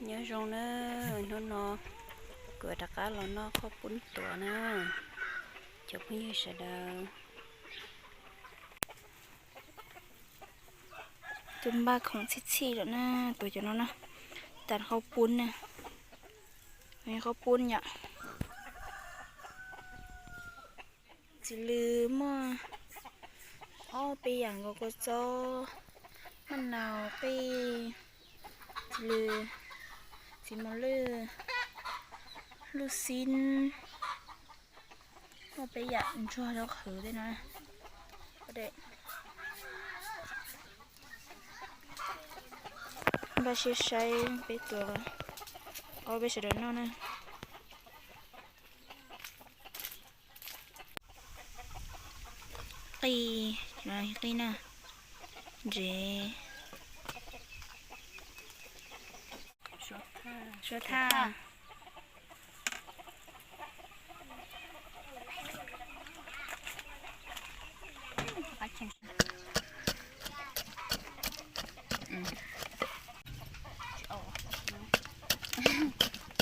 Nyob zoo na, hnub no kuv rov qab los noj qhaub poob tuam na, cov phooj ywg sawv daws. Tus npaj khoom txhij txhij lawm na, tuav cov no na, tas qhaub poob na, qhaub poob yom. Txiv lws muaj ob peb yam nkaus, kua txob, maj naus, qij, txiv lws, txiv mos lwj, lub xib, muaj peb yam, ntsuag, zaub qhwv tej no. Npaj siab saib peb tuav ob peb sawv daws noj na. Qij, qij na, ntsev, suav thaj.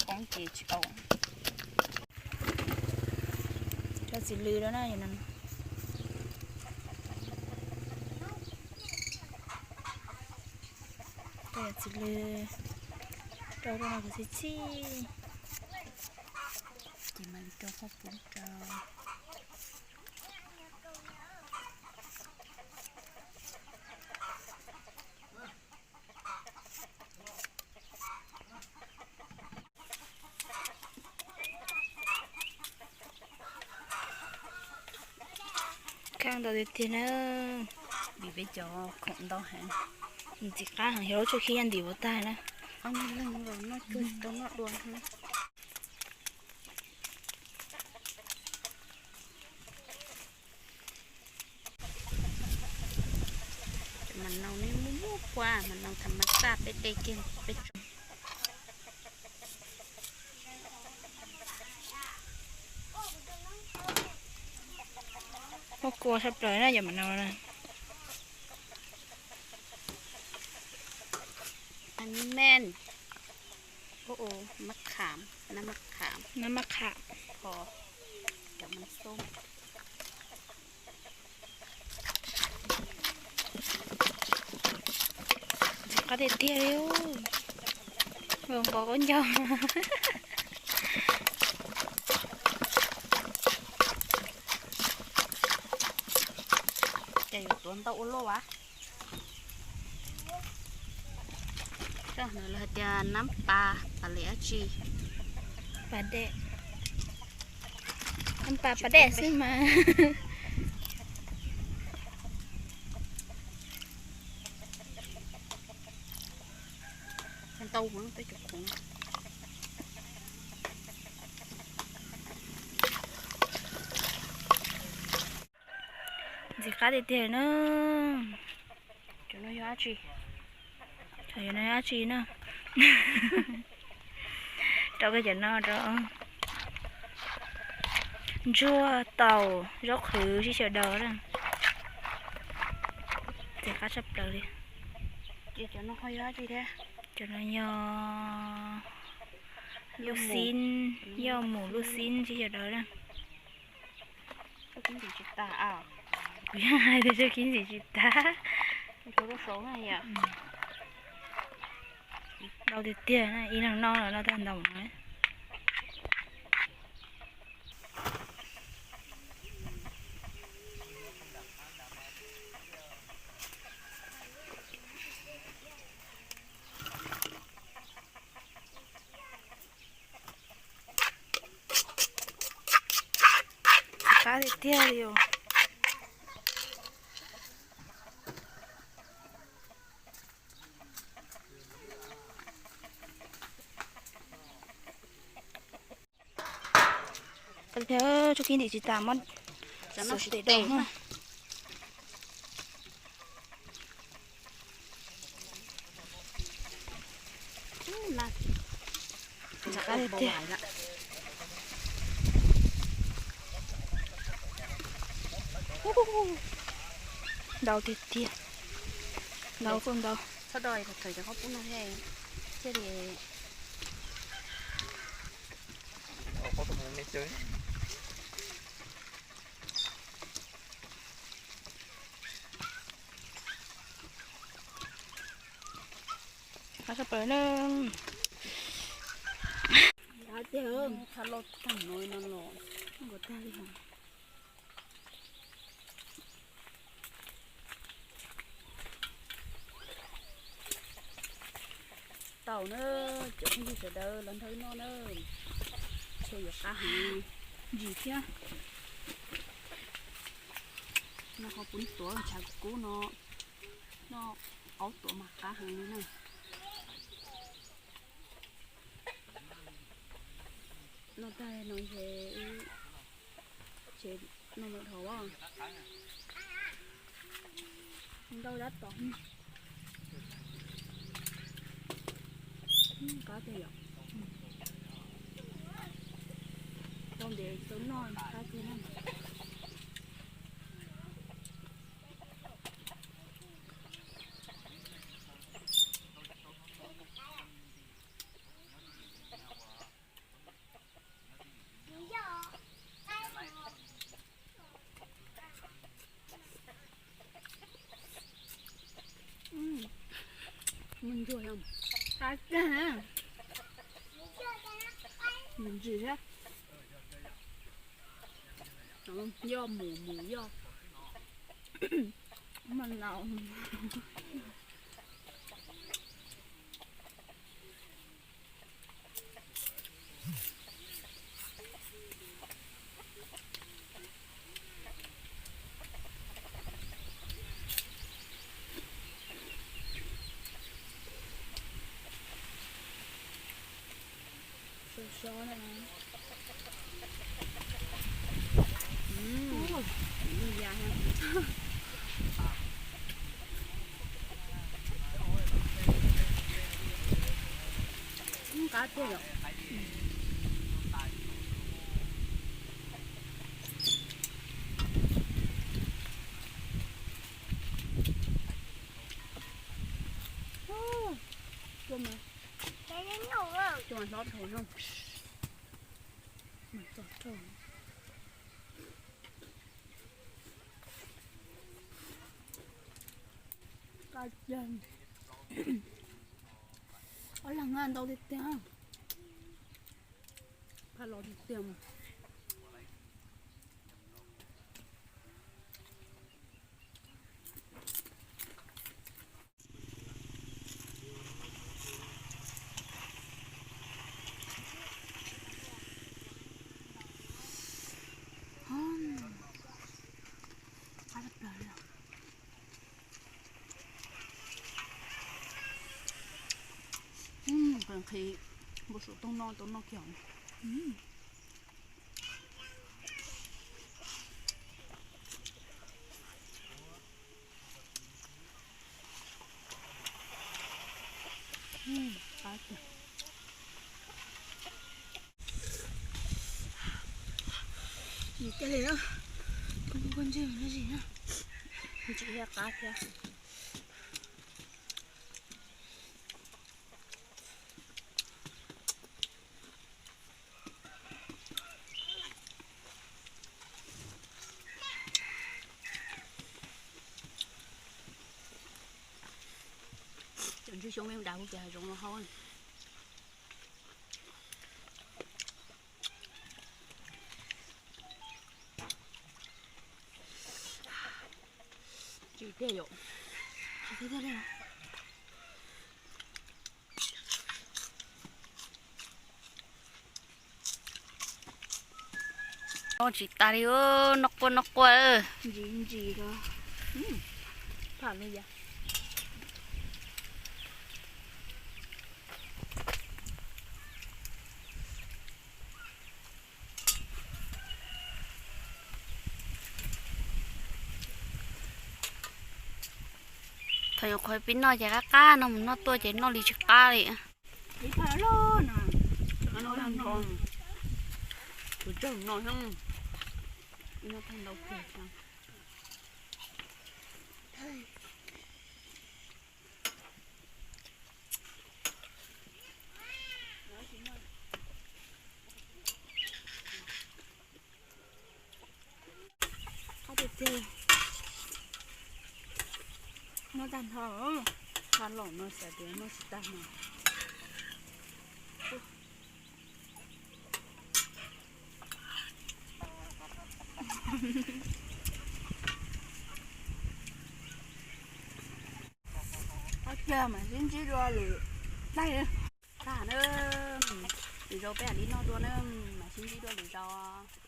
Poob ces tsis au. Rau txiv lws rau na. Txiv lws rau rau no kom txhij txhij, ces mam li rau qhaub poob rau. Khav ntau tiag tiag na, vim peb cov khoom ntau heev. Ntxim qab heev, yog lub tshua khib nyob ntim puas tag na. Noj tau noj dua. Cov mas naus nej muaj muaj pua, mas naus tham mas xaj peb de kiag peb tso. Muaj kua tshaj plaws na cov mas naus na. Anib men. Maj kham, nab maj kham, nab maj kham, cov mas xoob. Ntxim qab tiag tiag li, zoo nkaus qaub ncaug. Ces yuav tuav ntau ua luaj as. Lawv hais tias nab pas, pas li dab tsi? Pas dej. Nab pas pas dej xwb mas. Ntau heev peb cov khoom. Ntxim qab tiag tiag na. Cov no yog dab tsi? Cov no yog dab tsi na? Rau kiag cov no rau. Ntsuag, taum, zaub qhwv sib xyaw daws na. Ntxim qab tshaj plaws li. Ces cov no ho yog dab tsi thiab? Cov no yog lub xib, yog mus lub xib sib xyaw daws na. Kuv yog hais tias tso kib ntxim tsis tag. Ntau tiag tiag na, ib leeg noj los noj tag ntau na. Qab tiag tiag li os. Tso kib ntxim tsis tas muab xov tes rau na. Ntxim qab tiag tiag. Ntau tiag tiag. Ntau kuj ntau. Txhob do, thaum cov qhaub poob no thiaj li Qab sab plaws na. Qab tiag, qab loj tag no no los. Tau na, cov phooj ywg sawv daws los nrog wb noj na. Ntshe yuav qab heev, ntsim thiab. Noj qhov pub tuav ntshav kub kub no, noj aub tuav mas qab heev li na. Noj tag no ces, ces noj ntau dhau. Ntau dab tom. Qab tiag yom. Tau ntev tau noj qab tiag na. Mus ntsuag, qab tiag. Mus ntsis thiab. Yoj mus mus yoj. Mas laus. Sov sov na. Qab tiag yom. Cua mas, cua mas hlob dhau no. Mas txog rau. Ob leeg ntau tiag tiag. Phaj los tiag tiag mas. Qab tshaj plaws li. Nqhis nqhis, npau suav tau noj tau noj kiag. Ntsim kiag li na, kuv ntsim dab tsi na, ntsim thiab qab thiab. Cov ntsuag xyoob me dav kuv ces hav zoov los haus. Tsis tiag yom. Tsis tiag tiag li. Noj tsis tas li, noj quaj noj quaj. Ntsis ntsis ko. Phaj li yam. Thaum nyuam qhuav pib noj ces qab qab no, mus noj tuaj ces noj li tsis qab li. Ib phaj loj no, tus tsawg no, ib no thaj ntau kawg. Noj tag nrho, tha laum no xav tias noj tsis tag no. Ob cag mam sib ntsib dua lwm daim. Tag na, lwm zaus peb mam li noj dua na, mam sib ntsib dua lwm zaus.